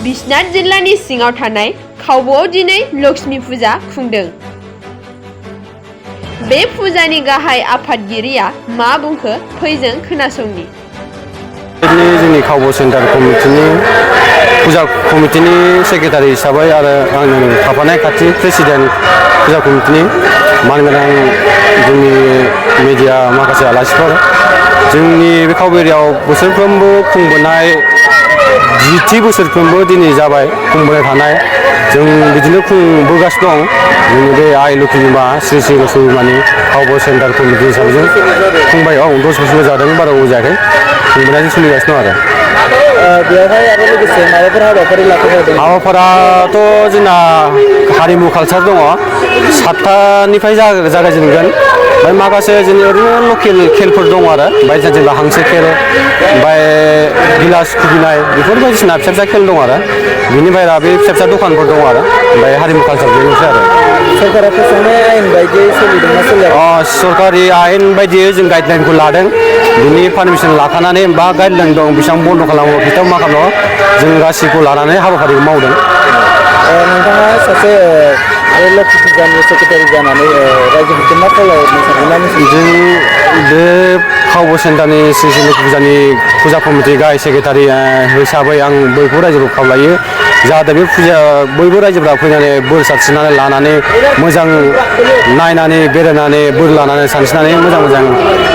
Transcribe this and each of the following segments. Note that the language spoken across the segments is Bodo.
बिश्नाथ जिल्लानि सिङाव थानाय खावबोआव दिनै लक्ष्मी फुजा खुंदों। बे फुजानि गाहाय आफादगिरिया मा बुंखो फै जों खोनासंनि। जोंनि खावबो सेन्टार कमिटिनि फुजा कमिटिनि सेक्रेटारि हिसाबै आरो आंनो थाफानाय खाथि प्रेसिडेन्ट फुजा कमिटिनि मानगोनां जोंनि मिडिया माखासे आलासिफोर जोंनि बे खावबो एरियायाव बोसोरफ्रोमबो खुंबोनाय 10 बोसोरफ्रोमबो दिनै जाबाय खुंबोबाय थानाय जों बिदिनो खुंबोगासिनो दं। जोंनि बे आइ लोखि बिमा श्री श्री लक्ष्मी बिमानि खावबो सेन्टार कमिटि हिसाबै जों खुंबाय 10 बोसोर जादों बारा गोबाव जायाखै खुंबोनायजों सोलिगासिनो दं आरो बेवहाय आरो लोगोसे माबाफोर हाबाफारि लाफाबावदों? हाबाफाराथ' जोंना हारिमु कालचार दङ 7टानिफ्राय जागायजेनगोन। ओमफ्राय माखासे जोंनि ओरैनो लकेल खेलफोर दङ आरो ओमफ्राय जेनेबा हांसो खेल ओमफ्राय गिलास खुबैनाय बेफोर बायदिसिना फिसा फिसा खेल दं आरो बिनि बाहेरा बे फिसा फिसा दखानफोर दं आरो ओमफ्राय हारिमु कालचार बेनोसै आरो सरकारा फोसावनाय आयेन बायदियै सोलिदोंना सोलियाखै? सरकारि आयेन बायदियै जों गाइडलाइनखौ लादों। बिनि पारमिसन लाखानानै बा गाइडलाइन दं बेसेबां बन्द' खालामो खिथायाव मा खालामो जों गासिखौ लानानै हाबाफारिखौ मावदों। नोंथाङा सासे लोखि फुजानि सेक्रेटारि जानानै रायजोफोरखौ मा खावलायनो सानदों? जों बे खावबो सेन्टारनि श्री श्री लोखि फुजानि फुजा कमिटि गाहाय सेक्रेटारि हिसाबै आं बयखौबो रायजोखौ खावलायो जाहाथे बे फुजा बयबो रायजोफ्रा फैनानै बोर सारस्रिनानै लानानै मोजां नायनानै बेरायनानै बोर लानानै सानस्रिनानै मोजां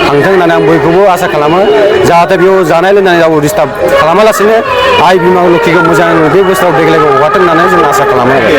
थांथों होननानै आं बयखौबो आसा खालामो। जाहाथे बेयाव जानाय लोंनाय रावबो डिस्टार्ब खालामालासिनो आइ बिमा लोखिखौ मोजां बे बोसोराव देग्लायबो हगारथों होननानै जों आसा खालामो आरो